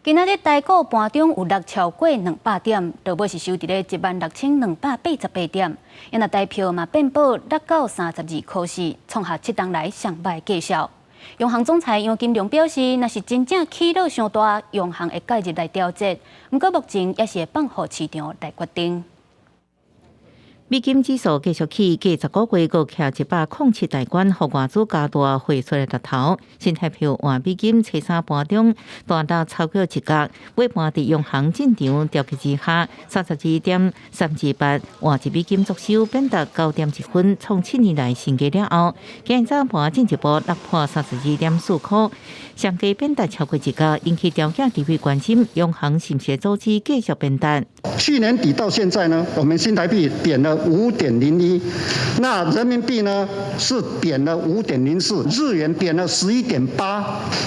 今仔日台股盤中有落超過200點，落尾是收佇咧16,288點。啊若台票嘛變薄落到32塊4，創下7冬來上䆀的績效。央行總裁楊金龍表示，若是真正起落傷大，央行會介入來調節。毋過目前猶是會放予市場來決定。美金指數繼續起，過10個月閣徛107大關，予外資加大匯出的力頭。新台票換美金，初三盤中大落超過一角，尾盤佇央行進場調節之下，32.328換1美金作收，貶值9.1分，創7年來新低了後，今日早盤進一步落破32.4塊，上低貶值超過一角，引起調價地位關心，央行是毋是阻止繼續貶值？去年底到現在呢，我們新台幣貶了5.01，那人民幣呢是貶了5.04，日元貶了11.8，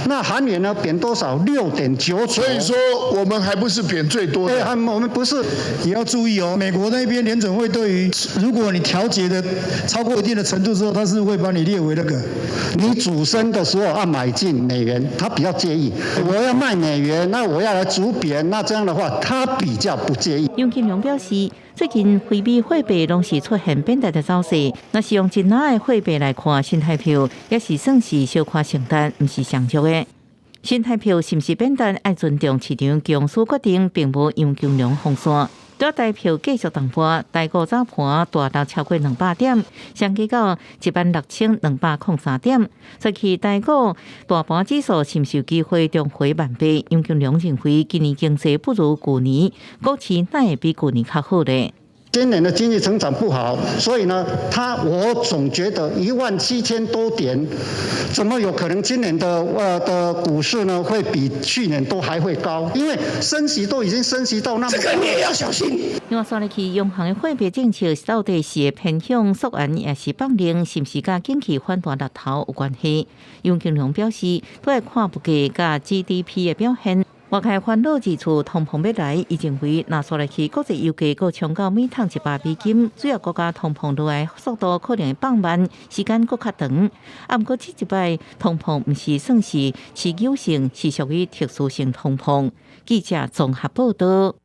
那韓元呢貶多少？6.9。所以說我們還不是貶最多的。對，我們不是。也要注意哦，美國那邊聯準會對於如果你調節的超過一定的程度之後，它是會把你列為那個。你主升的時候要買進美元，他比較介意。我要賣美元，那我要來逐貶，那這樣的話，他比較不介意。楊金龍表示，最近非美貨幣攏是出現貶值的走勢，若是用一籃的貨幣來看，新台票也是算是小可承擔，毋是上足的。新台票是毋是貶值，愛尊重市場公司決定，並無楊金龍封線。對台票繼續動波，台股早盤大落超過200點，上低到16,203點。所以台股大盤指數是毋是有機會重回18,000？楊金龍認為今年經濟不如舊年，股市哪會比舊年較好咧？今年的經濟成長不好，所以呢，我總覺得17,000多點，怎麼有可能今年的股市呢會比去年都還會高？因為升息都已經升息到那麼，這個你也要小心。另外，煞落去央行的貨幣政策到底是會偏向縮銀，抑是放量，是毋是佮景氣反彈力頭有關係？楊金龍表示，都會看物價佮 GDP 的表現。外界煩惱指出，通膨欲來，伊認為若煞落去國際油價閣衝到每桶100美金，主要國家通膨落來速度可能會放慢，時間閣較長。啊，毋過這一擺通膨毋是算是持久性，是屬於特殊性通膨。記者綜合報導。